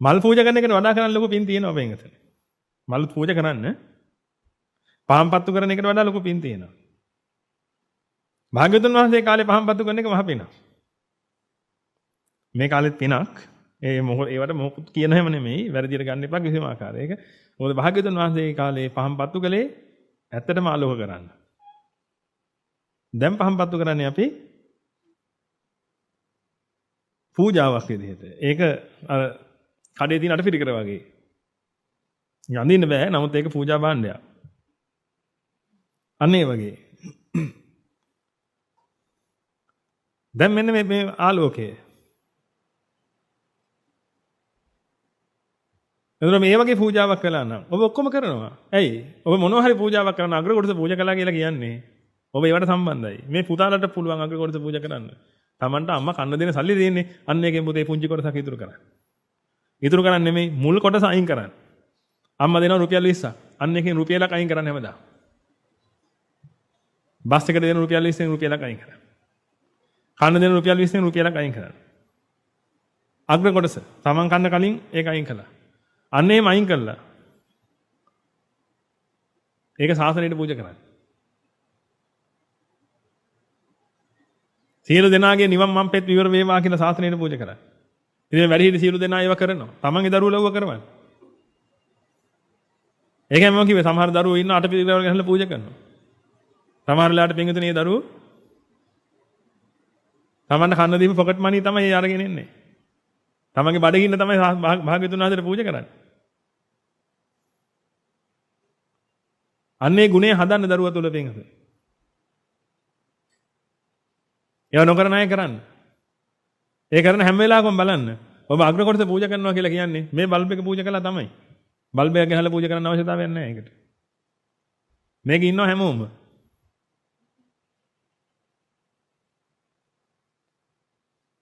මල් පූජා කරන එකට වඩා කරන්න ලොකු පින් තියෙනවා පින්වතුනි. මල් පූජා කරන්න පහන් පත්තු කරන එකට වඩා ලොකු පින් තියෙනවා. භාග්‍යවතුන් වහන්සේ කාලේ පහන් පත්තු කරන එක මහ පිනක්. මේ කාලෙත් පිනක්. ඒ මොකද ඒවට මොකුත් කියන හැම නෙමෙයි, වැරදියට ගන්න එපා කිසිම ආකාරයක. මොකද භාග්‍යවතුන් වහන්සේ කාලේ පහන් පත්තු කළේ ඇත්තටම ආලෝක කරන්න. දැන් පහන් පත්තු කරන්නේ අපි පූජාවක් විදිහට. ඒක අර කඩේ තියෙන අටපිරිකර වගේ. අඳින්න බෑ. නමුත් ඒක පූජා භාණ්ඩයක්. අන්න ඒ වගේ. දැන් මෙන්න මේ මේ ආලෝකය. එතකොට මේ වගේ පූජාවක් කළා නම් ඔබ ඔක්කොම කරනවා. ඇයි? ඔබ මොනවා හරි පූජාවක් කරන අග්‍ර කොටස පූජා කළා කියලා කියන්නේ ඔබ ඒවට සම්බන්ධයි. මේ පුතාලට පුළුවන් අග්‍ර කොටස පූජා කරන්න. Tamanට අම්මා කන්න දෙන සල්ලි දෙන්නේ. අන්න ඒකෙන් පුතේ පුංචි කොටසක් ඉතුරු කරන්න. ඉතුරු කරන්න නෙමෙයි, මුල් කොටස අයින් කරන්න. අම්මා දෙනවා රුපියල් 20ක්. අන්න ඒකෙන් රුපියලක් අයින් කරන්න හැමදාම. බස් එකට දෙන රුපියල් 20න් රුපියලක් අයින් කරන්න. කන්න දෙන රුපියල් 20න් රුපියලක් අයින් කරන්න. අග්‍ර කොටස Taman කන්න කලින් ඒක අයින් කළා. අන්න එහෙම අයින් කළා. ඒක ශාසනයට පූජා කරන්න. සියලු දෙනාගේ නිවන් මං පෙත් විවර වේවා කියලා ශාසනයට පූජා කරන්න. ඉතින් වැඩිහිටි සියලු දෙනා ඒවා කරනවා. තමන්ගේ දරුවෝ ලව්ව කරවන්න. ඒකයි මම කිව්වේ සමහර දරුවෝ ඉන්න අටපිරිකර ගහලා පූජා කරනවා. සමහර වෙලාවට පින්විතනේ මේ දරුවෝ තමන්ට කන්න දීපු පොකට් මනි තමයි ඒ අරගෙන එන්නේ. තමන්ගේ බඩගින්න තමයි භාග්‍යවතුන් වහන්සේට පූජා කරන්නේ. අන්නේ ගුණය හදන්න දරුවා තුල පින්විතනේ. ඒව නොකරන අය කරන්න. ඒ කරන හැම වෙලාවකම බලන්න. ඔබ අග්‍ර කොටස පූජා කරනවා කියලා කියන්නේ මේ බල්බ් එක පූජා කළා තමයි. බල්බ් එක ගහලා පූජා කරන්න අවශ්‍යතාවයක් නැහැ ඒකට. මේක ඉන්නවා හැමෝම.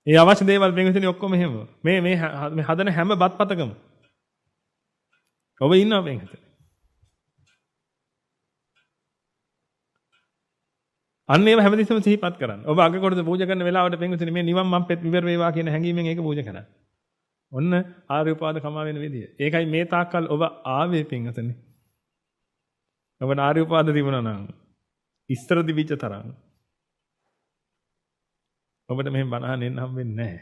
ඒ අවශ්‍ය දේවල් පින්විතනේ ඔක්කොම එහෙම. මේ මේ මේ හදන හැම බත් පතකම ඔබ ඉන්නවා පින්විතනේ. අන්න ඒව හැමතිස්සෙම සිහිපත් කරන්න. ඔබ අග කොටස පූජා කරන වෙලාවට පින්විතනේ මේ නිවන් මං පෙත් විවර වේවා කියන හැඟීමෙන් ඒක පූජා කරන්න. ඔන්න ආර්ය උපාද කමා වෙන විදිය. ඒකයි මේ තාක්කල් ඔබ ආවේ පින්විතනේ. ඔබට ආර්ය උපාද තිබුණා නම් ඉස්තර තිබිච්ච තරම් ඔබට මෙහෙම බණ අහන්න එන්න හම්බෙන්නේ නැහැ.